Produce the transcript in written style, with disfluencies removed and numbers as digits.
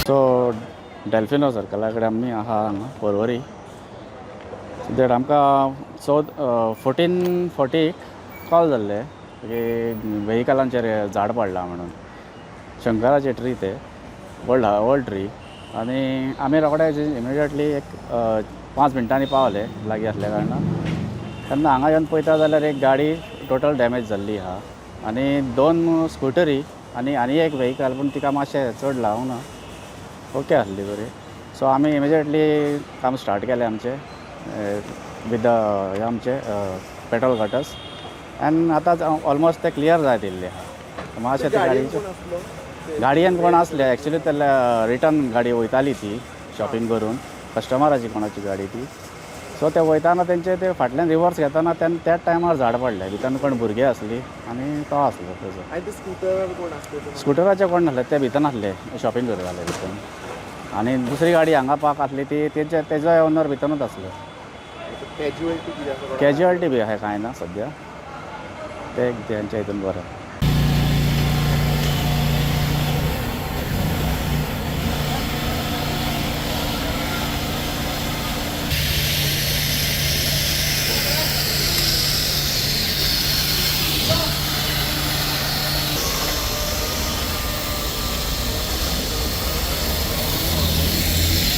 So Delfino सर्कला कडेन आमी आहा हांगा पर्वरी. That आमकां 14:40 कॉल जाल्ले की वेहिकलांचेर झाड पडलां म्हणून. शंकराचे ट्री ते, ओल्ड ओल्ड ट्री. आनी आमी रोखडे इमिडिएटली एक 5 मिनटांनी पावले लागीं आसल्या कारणान. तेन्ना हांगा येवन पळयता जाल्यार एक गाडी टोटल डॅमेज जाल्ली आहा आनी दोन स्कुटरी आनी आनी एक व्हेकल, पूण तिका मातशें चड लावंक ना, ओके आसली बरी. सो आमी इमिजिएटली काम स्टार्ट केलें आमचें विथ the हे आमचे पेट्रोल कटर्स एन्ड आतां ऑलमोस्ट तें क्लियर जायत येयल्लें आहा मातशें. ते गाडयेन गाडयेचे कोण आसलो? गाडयेन कोण आसले एक्चुली. ते रिटर्न गाडी वयताली ती शॉपिंग करून, कस्टमराची कोणाची गाडी ती. सो ते वयताना तेंचे ते फाटल्यान रिवर्स घेताना तेन्ना त्याच टायमार झाड पडलें. भितर कोण भुरगे आसली आनी तो आसलो तेजो. आनी ते स्कुटर कोण आसले ते? स्कुटराचे कोण नासले, ते भितर नासले, शॉपिंग करताले भितर. आनी दुसरी गाडी हांगा पार्क आसली ती तेजे तेजो ओनर भितरूच आसलो. कॅज्युअलिटी कितें आसा कोणाक? कॅज्युअलिटी बी आहा कांय ना सद्या. ते तेंच्या हितून बरें.